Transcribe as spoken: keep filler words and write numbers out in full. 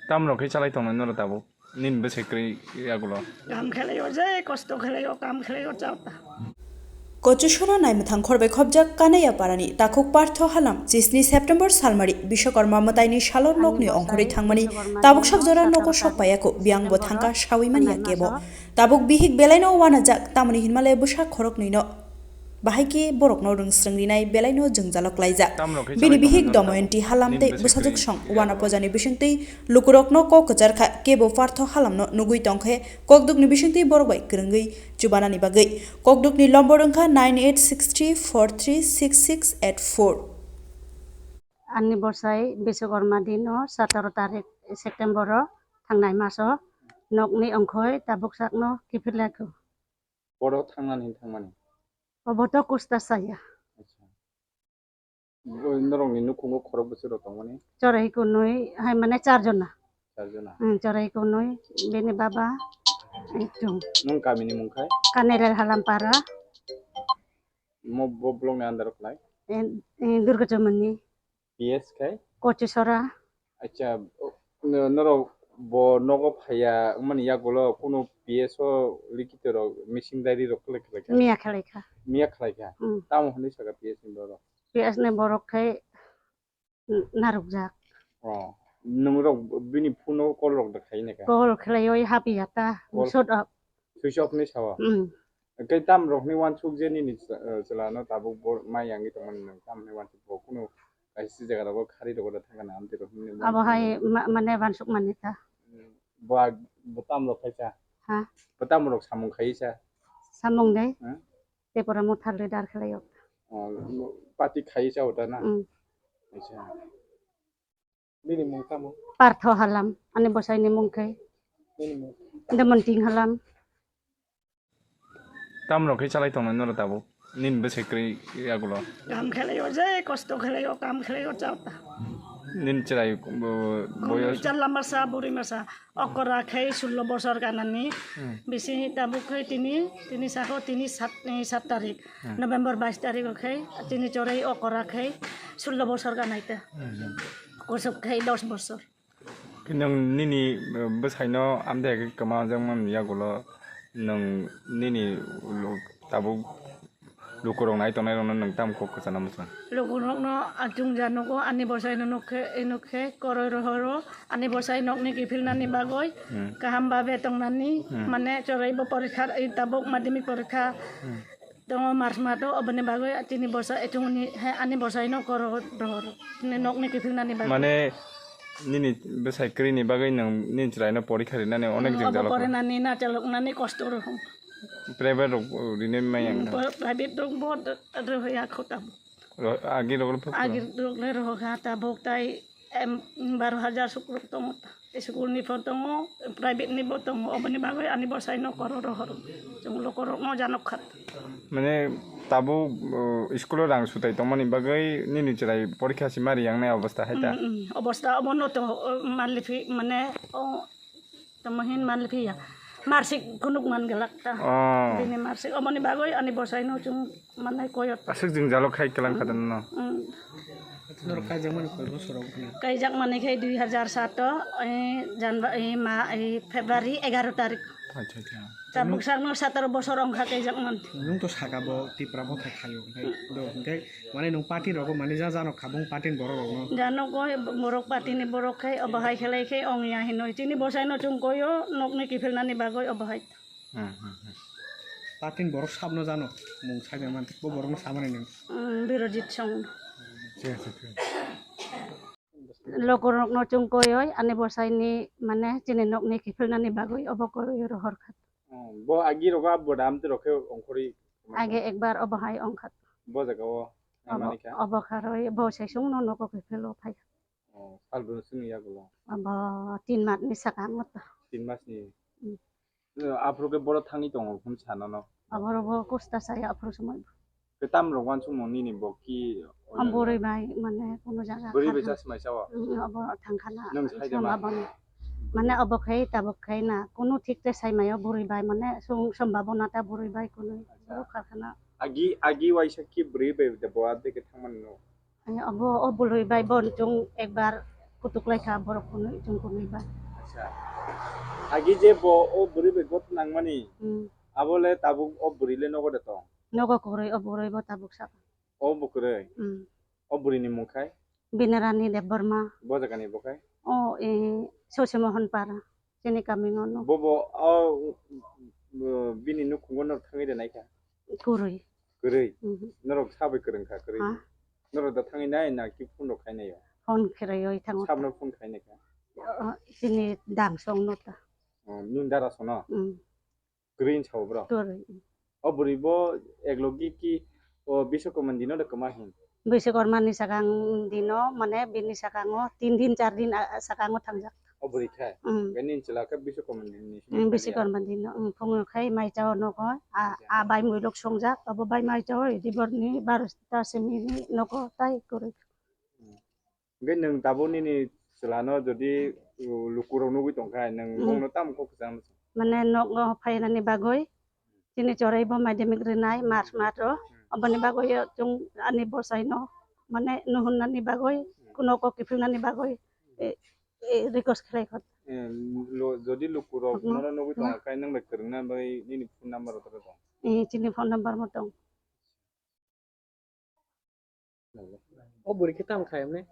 Tamrok khe chalai tongnai norok tabuk? Nini bwsai kwrwi yagulo. Kam khlai o, je kosto khlai o, kam khlai o, chao ta. Kochusora naimwthang khorbai khobjak Kanaiya parani takhuk Partho halam chisni September salmari Biswakarma mwtaini salor nokni ongkhorwi thangmani tabuk sak jora nogo sok paiyaku biyang bo thangkha sawi manya kebo. Tabuk bihik belaino wanajak tamoni hinmale bwsa khoroknwino bahai khe borokno rwngsrwng rinai belaino jwngjalok laijak. Bini bihik Domoyonti halam tei bwsajwk song wana pojani bisingtwi lukurokno kok kwcharkha, kebo Partho halamno nugwi tongkhe kokdukni bisingtwi borok bai kwrwngwi chubanani bagwi. Kokdukni lombor wngkha nine eight six three four three six six eight four. Ani bosai Biswakarma dino sataro tarik September o thangnai maso nokni ongkhoi tabuk sakno kiphilakhu. Boro thangnani hin thangmani? Obo to kusta saya. Acha. Bo norokni nukhungo khorok bwswk rok tongmani? Chwrai kunui hai mane char jona. Char jona? Hmm, chwrai kunui, bini baba, itung. Nung kamini mung khai? Kanelel Halampara. Mo bo block ni under o khlai? Eh, eh, Durga Chomoni. P S khai? Kochusora. Acha, o, no-, norok bo nogo phaiya wngmani yagulo kunu P S o likito rok missing diary rok khlai khlai kha? Miya khlai kha. Miya khlai kha? Mm. Tamo hwnwi saka P S ni borok? P S ni borok khai n-, narwkjak. Oh, nwng rok bini phone o call rok da khai ne kha? Call khlai oi hapya ta. Call. Sort of. Switch off ni sao? Mm. Khe tam rok ni wansuk je nini chla-, eh, chwla no tabuk bo mai yang i tongmani nwng tam ni wansuk bo kunu kaisa jaga rogo khari rogo da thangana amtwi rok hinwi. Abo hai ma-, mane wansuk mani ta. Bo ag-, bo tam rok khaisa. Ha? Bo tam rok samung khaisa. Samung dai. Ha? Te pora mo thar le dar khlai yok. Oh, party khaisa ota na? Mm. Acha. Bini mung tamo? Partho Halam, ani bwsaini mung khe. Bini mung? Demonting Halam. Tamrok khe chalai tongnai norok tabuk? Nini bwsai kwrwi yagulo? Kam khlai o, je kosto khlai o, kam khlai o, chao ta. Nini chwrai, bo-, boyos? Chwla masa, buri masa. Okra khe sullo bosor kanani. Hmm. Bisi tabuk khe tini, tini sako tini sat, eh, sat tarik. Hmm. November bais tarik o khe tini chwrai okra khe sullo bosor kanai ta. Hmm. Kusuk khai dos bosor. Khe nwng nini, eh, bwsaino amtwi hai khe kwma jakmani yagulo nwng nini lo-, tabuk lukurok nai tongnai rokno nwng tamo kok kwchana muchung? Lukurokno achung ja nugo, ani bwsaino nuk khe, nuk khe koroi rohoro, ani bwsai nokni kiphilnani bagwi, hmm, kaham babe tongnani, hmm, mane chwraibo porikha, eh, tabuk madhyamik porikha, hmm. Tongo March mato, oboni bagwi chini bwsa, eh, chini, he, ani bwsaino koro rohor. Chini nokni kiphilnani bagwi. Mane, nini bwsai kwrwini bagwi nwng nini chwraino porikha rinani onek, hmm, jwngjal obo kho. Porinani, nachaloknani kosto rohor. Private rok rinai maya wngkha? Hmm, private rok bo rohya kho tamo. Ro-, agi rok le phok. Agi rok le rohor kha tabuk tai Em, baro hajar sukruk tongo ta. School ni pho tongo, private ni bo tongo, oboni bagwi ani bwsai no koro rohor. Chwng lukurok no janok khat. Mane tabuk, uh, school o rang sutai tongmani bagwi nini chwrai porikha si mari yang nai obostha hai ta? Mm, mm. Obostha obo no to, uh, monthly fee mane, oh, Tamo hin manliphiya. Marsik kunuk man gelak ta. Oh. Bini marsik. Oboni bagwi ani bwsaino chwng manai koyot. Aswk jwngjalo khai kwlang kha no? Mm. Norok kaijakmani koi bosor rok wngkha? Kaijakmani khai dui hajar sato, eh, Janva-, eh, ma, eh, February egaro tarik. Acha, acha. Tabuk sakno sataro bosor wngkha kaijakmani. Nwng to saka bo Tipra Motha khaio, hwnkhe do, hwnkhe Mane nwng party rogo mane ja jano khabung party ni borok rokno. Jano koi borok party ni borok khai obo hai khlai khai ong ya hinoi. Chini bwsai no chwng koi o nokni kiphilnani bagwi obo hai. Hmm, hmm, hmm. Party ni borok sabno jano mung sai man bo borok no samani nwng. Hmm, Birojit Song. Thik ase, thik ase. Lokorokno chwng koioi ani bwsaini mane chini nokni kiphilnani bagwi obo koioi rohor kha. Hmm, bo agi rogo abbo da amtwi rok khe ongkhorwi. Age ekbar obo hai ongkha. Bo jaga o, obo, mani kha? Obo kharoi bo sesung no nogo kiphilo phai. Oh, salbrum sini yagulo? Obo tin mas ni saka mo to. Tin mas ni? Hmm. Eh, aphuru khe boro thangwi tongo hwn sa nono? Aboro bo kusta saya aphuru somoi. Khe tam rok wansukmung nini bo ki oino? Bwrwi bai mane kuno jaga bwrwi bai khana. Chasmai sao? Mm, obo thang khana. Nwng sai de ma? Sombhabona. Mane obo khai tabuk khai na kuno thik te sai maio bwrwi bai mane sung sombhabona ta bwrwi bai kuno. Acha. Bwrwi kha khana. Agi, agi waisa ki bwrwi bai de bo adde khe thangmani no? Ani obo o bwrwi bai bo chwng ekbar Kutuklai kha borok kunui, chwng kunui ba. Acha. Agi je bo o bwrwi bai gotna nangmani, Hmm. Abo le tabuk o bwrwi le nogo de tong? Nogo kwrwi, o bwrwi bo tabuk sa. O bwkrwi? Hmm. O bwrwi ni mung khai? Binarani Debbarma. Bo jaga ni bo khai? O, e, Sose Mohon Para. Chini kami ngono. Bo bo, o, o, bini nukhungo norok thangwi de nai kha? Kwrwi. Kwrwi? Mhm. Norok sabai kwrwng kha kwrwi? Ha? Norok da thangwi nai na ki phone rok khai nai o? Phone khwrwi thango. Sabno phone khai nai kha? O, chini dang song no ta. O, nwng dara sono? Mm. Kwrwi sao bro? Kwrwi. O bwrwi bo eklogi ki o Biswakarma dino de kwma hin? Biswakarma ni sakang dino, mane bini sakango tin din, char din, a, a, sakango thangjak. O bwrwi khai? Mm. Gani chwla khe Biswakarma dino ni simi Mm, thangya? Biswakarma dino, mm, phungo khai mai chao nogo, a, a bai muilok songjak, abo bai mai chao, dibor ni baro ta simi ni nogo tai kwrwi. Mm. Hingke nwng tabuk nini chwlano jodi, uh, lukurok nugwi tongkha, nwng Hmm. bongno tamo kok kwchang? Mane nogo phainani bagwi, chini choraibo madhyamik rwnai March maso, aboni bagwi chwng ani bwsaino mane nuhunani bagwi, Hmm. kuno kok kiphilnani bagwi, e, e, request khlai kho. Eh, lo-, jodi lukurok Nokno? Nono nugwi Hmm. tongkha, nwng bai kwrwngna bai nini phone number rok tong? Eh, chini phone number mo tong. O bwrwi khe tamo khai mani?